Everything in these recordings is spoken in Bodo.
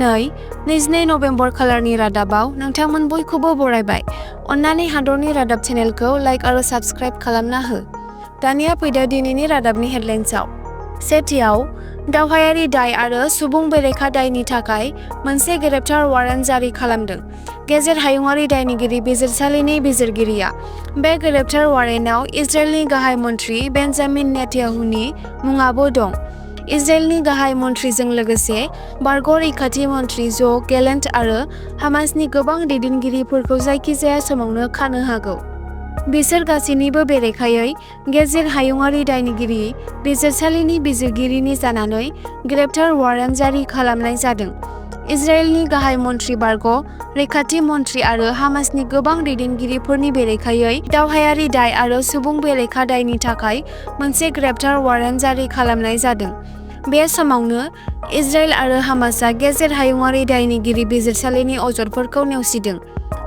दिनै 22 नभेम्बर खालारनि रादाबाव नोंथांमोन बयखौबो बरायबाय। अन्नानै हादरनि रादाब चेनेलखौ लाइक आरो साबस्क्राइब खालामना हो। दानिया फैदो दिनैनि रादाबनि हेडलाइन्सआव। सेथियाव, दावहायारि दाय आरो सुबुं बेरेखा दायनि थाखाय मोनसे ग्रेप्तार वारेन्ट जारि खालामदों गेजेर हायुंआरि दायनिगिरि बिजिरसालिनि बिजिरगिरिया। बे ग्रेप्तार वारेन्टआव इजराइलनि गाहाय मन्थ्रि बेन्जामिन नेतान्याहुनि मुङाबो दं। इजराइलनि गाहाय मन्थ्रिजों लोगोसे बारग' रैखाथि मन्थ्रि गेलेन्ट आरो हामासनि गोबां दैदेनगिरिफोरखौ जायखिजाया समावनो खानो हागौ। बिसोर गासैनिबो बेरेखायै गेजेर हायुंआरि दायनिगिरि बिजिरसालिनि बिजिरगिरिनि जानानै ग्रेप्तार वारेन्ट जारि खालामनाय जादों। इजराइलनि गाहाय मन्थ्रि, बारग' रैखाथि मन्थ्रि आरो हामासनि गोबां दैदेनगिरिफोरनि बेरेखायै दावहायारि दाय आरो सुबुं बेरेखा दायनि थाखाय मोनसे ग्रेप्तार वारेन्ट जारि खालामनाय जादों। बे समावनो इजराइल आरो हामासआ गेजेर हायुंआरि दायनिगिरि बिजिरसालिनि अजदफोरखौ नेवसिदों,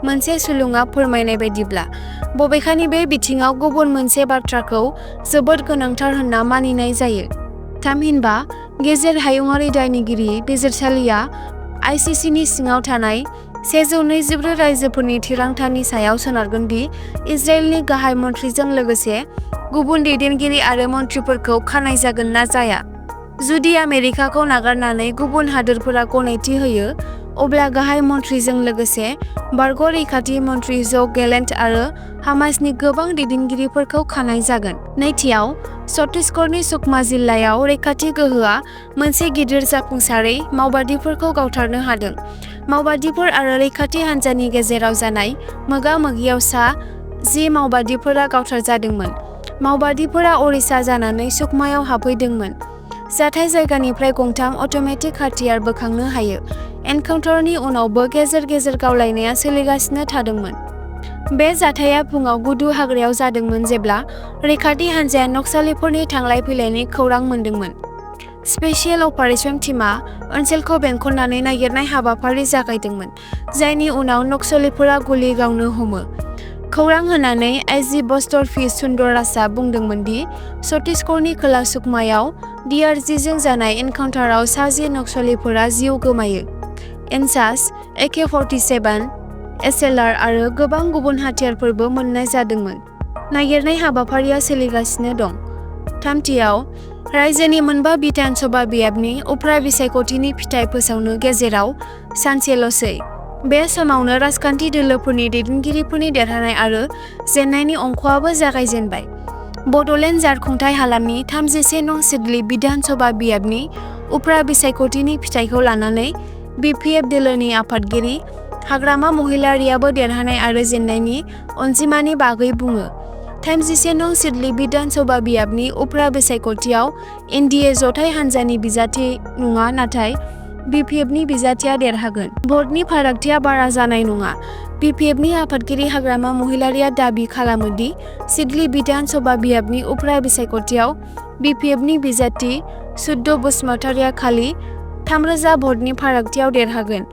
मोनसे सुलुङा फोरमायनाय बायदिब्ला। बबेखानि बे बिथिङाव गुबुन मोनसे बाथ्राखौ जोबोद गोनांथार होनना मानिनाय जायो। थामहिनबा, गेजेर हायुंआरि दायनिगिरि बिजिरसालिया आईसीसीनि सिङाव थानाय 124 रायजोफोरनि थिरांथानि सायाव सोनारगोन दि इजराइलनि गाहाय मन्थ्रिजों लोगोसे गुबुन दैदेनगिरि आरो मन्थ्रिफोरखौ खानाय जागोन ना जाया। जुदि आमेरिकाखौ नागारनानै गुबुन हादोरफोरा गनायथि होयो, अब्ला गाहाय मन्थ्रिजों लोगोसे बारग' रैखाथि मन्थ्रि गेलेन्ट आरो हामासनि गोबां दैदेनगिरिफोरखौ खानाय जागोन। नैथियाव, छत्तीसगढ़नि सुकमा जिल्लायाव रैखाथि गोहोआ मोनसे गिदिर जाफुंसारै मावबादिफोरखौ गावथारनो हादों। मावबादिफोर आरो रैखाथि हान्जानि गेजेराव जानाय मोगा-मोगियाव सा 10 मावबादिफोरा गावथारजादोंमोन। मावबादिफोरा अरिसा जानानै सुकमायाव हाबफैदोंमोन। जाथाय जायगानिफ्राय गंथाम अट'मेटिक हाथियार बोखांनो हायो। एनकाउन्टारनि उनावबो गेजेर गेजेर गावलायनाया सोलिगासिनो थादोंमोन। बे जाथाया फुंआव गुदु हाग्रायाव जादोंमोन जेब्ला रैखाथि हान्जाया नक्सालिफोरनि थांलाय फैलायनि खौरां मोन्दोंमोन। स्पेशियेल अपारेशन टीमआ ओनसोलखौ बेंखननानै नागिरनाय हाबाफारि जागायदोंमोन, जायनि उनाव नक्सलिफोरा गुलि गावनो हमो। खौरां होनानै आईजी बस्तर सुन्दराजआ बुंदोंमोन दि छत्तीसगढ़नि खोला सुकमायाव डीआरजीजों जानाय एनकाउन्टाराव सा 10 नक्सलिफोरा जिउ गोमायो। एनसास, AK-47, एसएलआर आरो गोबां गुबुन हाथियारफोरबो मोन्नाय जादोंमोन। नागिरनाय हाबाफारिया सोलिगासिनो दं। थामथियाव, रायजोनि मोनबा बिधान सभा बियाबनि उफ्रा बिसायख'थिनि फिथाय फोसावनो गेजेराव सानसेल'सै। बे समावनो राजखान्थि दोलोफोरनि दैदेनगिरिफोरनि देरहानाय आरो जेननायनि अंकआबो जागायजेनबाय। बड'लेण्ड जारखुंथाय हालामनि 31 नं सिडली बिधान सभा बियाबनि उफ्रा बिसायख'थिनि फिथायखौ लानानै BPF दोलोनि आफादगिरि हाग्रामा महिलारीआबो देरहानाय आरो जेननायनि अनजिमानि बागै बुङो। 31 नं सिडली बिधान सभा बियाबनि उफ्रा बिसायख'थियाव एनडीए जथाय हान्जानि बिजाथि नङा, नाथाय BPFनि बिजाथिया देरहागोन। भटनि फारागथिया बारा जानाय नङा। BPFनि आफादगिरि हाग्रामा महिलारीआ दाबि खालामो दि सिडली बिधान सभा बियाबनि उफ्रा बिसायख'थियाव BPFनि बिजाथि सुद्द बसुमतारीआ खालि 3000 भटनि फारागथियाव देरहागोन।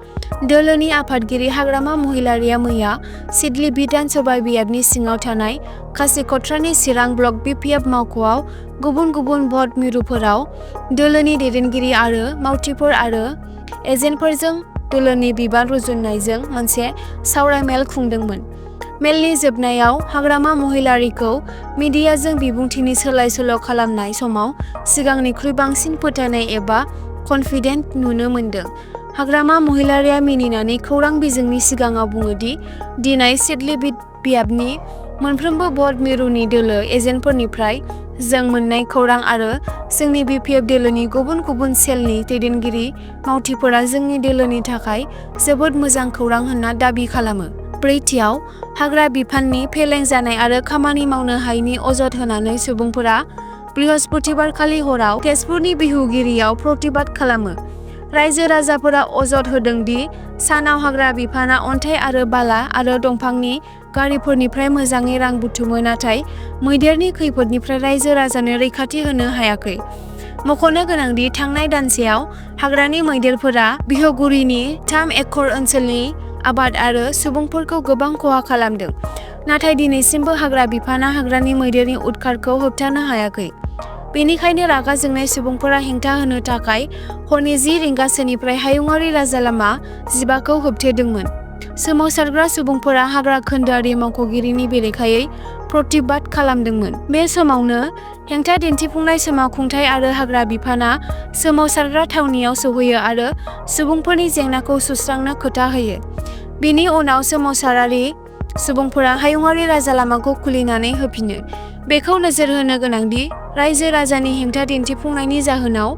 दोलोनि आफादगिरि हाग्रामा महिलारीआ मैया सिडली बिधान सभा बियाबनि सिङाव थानाय खासिक'त्रानि चिरां ब्लक BPF मावख'आव गुबुन गुबुन भट मिरुफोराव दोलोनि दैदेनगिरि आरो मावथिफोर आरो एजेन्टफोरजों दोलोनि बिबान रुजुननायजों मोनसे सावराय मेल खुंदोंमोन। मेलनि जोबनायाव हाग्रामा महिलारीखौ मिडियाजों बिबुंथिनि सोलाय-सोल' खालामनाय समाव सिगांनिख्रुइ बांसिन फोथायनाय एबा कनफिडेन्ट नुनो मोनदों। हाग्रामा महिलारीआ मिनिनानै खौरां बिजोंनि सिगाङाव बुङो दि दिनै सिडली बियाबनि मोनफ्रोमबो भट मिरुनि दोलो एजेन्टफोरनिफ्राय जों मोन्नाय खौरां आरो जोंनि BPF दोलोनि गुबुन गुबुन सेलनि दैदेनगिरि मावथिफोरा जोंनि दोलोनि थाखाय जोबोद मोजां खौरां होनना दाबि खालामो। ब्रैथियाव, हाग्रा बिफाननि फेलें जानाय आरो खामानि मावनो हायैनि अजद होनानै सुबुंफोरा बृहस्पतिबारखालि हराव तेजपुरनि बिहुगिरियाव प्रतिबाद खालामो। रायजो राजाफोरा अजद होदों दि सानाव हाग्रा बिफानआ अन्थाइ आरो बाला आरो दंफांनि गारिफोरनिफ्राय मोजाङै रां बुथुमो, नाथाय मैदेरनि खैफोदनिफ्राय रायजो राजानो रैखाथि होनो हायाखै। मख'नो गोनांदि थांनाय दानसेयाव हाग्रानि मैदेरफोरा बिहुगुरिनि 3 एकड़ ओनसोलनि आबाद आरो सुबुंफोरखौ गोबां खहा खालामदों, नाथाय दिनैसिमबो हाग्रा बिफानआ हाग्रानि मैदेरनि उदखारखौ होबथानो हायाखै। बेनिखायनो रागा जोंनाय सुबुंफोरा हेंथा होनो थाखाय हरनि 10 रिंगासोनिफ्राय हायुङारि राजा लामा 15खौ होबथेदोंमोन। सोमावसारग्रा सुबुंफोरा हाग्रा खोन्दोआरि मावख'गिरिनि बेरेखायै प्रतिबाद खालामदोंमोन। बे समावनो हेंथा दिन्थिफुंनाय समावखुंथाय आरो हाग्रा बिफानआ सोमावसारग्रा थावनियाव सौहैयो आरो सुबुंफोरनि जेंनाखौ सुस्रांनो खोथा होयो। बेनि उनाव सोमावसारारि सुबुंफोरा हायुङारि राजा लामाखौ खुलिनानै होफिनो। बेखौ नोजोर होनो गोनांदि रायजो राजानि हेंथा दिन्थिफुंनायनि जाहोनाव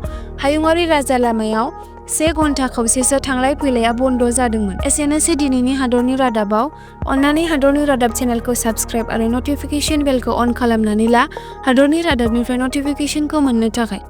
हायुङारि राजा लामायाव 1 घन्टा खावसेसो थांलाय फैलाया बन्द जादोंमोन। एसेनोसै दिनैनि हादरनि रादाबाव। अन्नानै हादरनि रादाब चेनेलखौ साबस्क्राइब आरो नटिफिकेशन बेलखौ अन खालामनानै ला हादरनि रादाबनिफ्राय नटिफिकेशनखौ मोननो थाखाय।